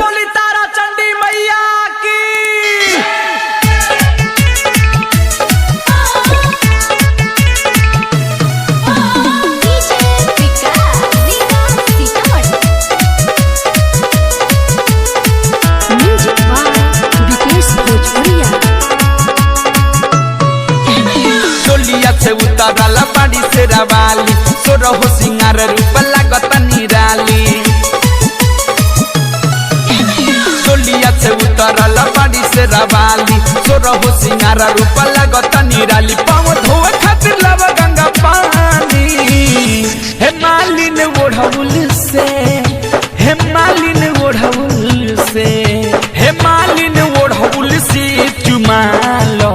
बोली तारा चंडी मैया की। DJ Vikas Vikas Sitamarhi. Music by Vikesh Bhojpuriya. डोलिया से उतरल बाड़ी से रवाली, सोरहो सिंगार रूप लागत निराली। डोलिया से उतरल बाड़ी से रवाली, सोरहो सिंगार रूप लागत निराली। पाँव धोए खातिर लव गंगा पानी, हे मालिन ओढ़ौल से, हे मालिन ओढ़ौल से, हे मालिन ओढ़ौल से चुमा लो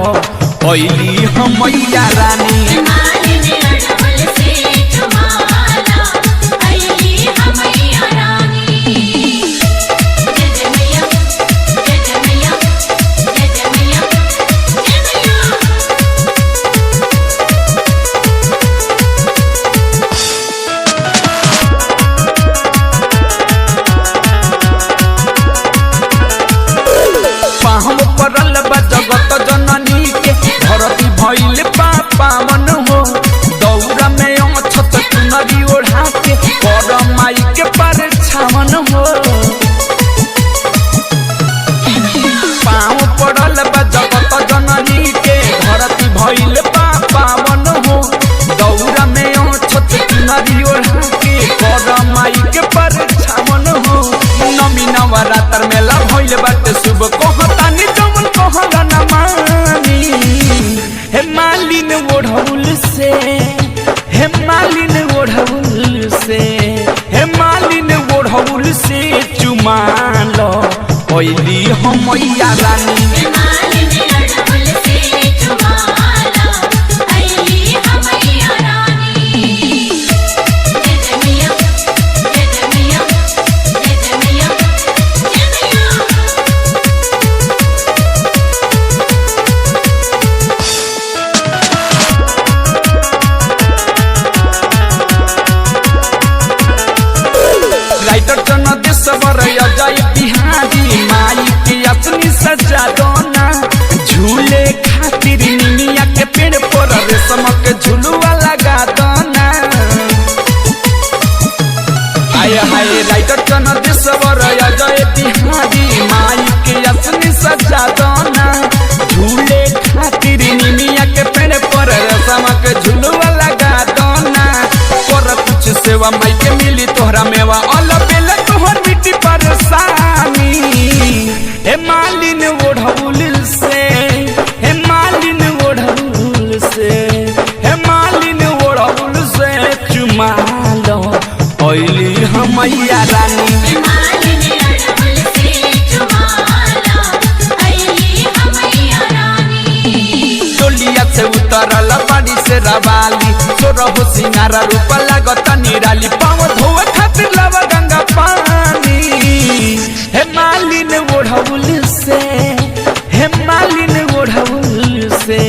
ओइली हम मैया रानी। मालिनी अड़हुल से चुमाला अइली हमैया रानी। जय जय मैया, जय जय मैया, जय जय मैया, जय मैया। पाहम परल बा जगत जननी के, धरती भइल बा पावन हो। दौरा में अछत चुनरी ओढ़ा के कर माई के पर छावन हो। पाँव पड़ल बा जगत जननी के, धरती भइल बा पावन हो। दौरा में अछत चुनरी ओढ़ा के कर माई के पर छावन हो। नमी नवरात्र मेला भइल बाटे शुभ, कहतानी जमन कहला न मानी। हे मालिन ओढ़ौल से, हे मालिन ओढ़ौल से, हे मालिन ओढ़ौल से चुमा लो ओइली हम मैया रानी। मालिनी अड़हुल से चुमाला अइली हमैया रानी। जय जय मैया, जय जय मैया, जय जय मैया, जय मैया। राइटर चन देशवर अजय बिहारी, माई के अपनी सजा दोना। झूले खातिर निमिया के पेड़ पर रेशम के झुलुआ लगा दोना। आय हाय राइटर चन देशवर अजय बिहारी, माई के अपनी सजा दोना। झूले खातिर निमिया के पेड़ पर रेशम के झुलुआ लगा दोना। कर कुछ सेवा माई के मिली तोहरा मेवा, अल बेल तोहर मिट्टी परेशानी। हे मालिन ओढ़ौल से, हे मालिन ओढ़ौल से, हे मालिन ओढ़ौल से चुमा लो ओइली हम मैया रानी। मालिनी अड़हुल से चुमाला अइली हमैया रानी। डोलिया से उतरल बाड़ी से रवाली, सोरहो सिंगार रूप लागत निराली। पाँव धोए खातिर लव गंगा पानी, हे मालिन ओढ़ौल से, हे मालिन ओढ़ौल से,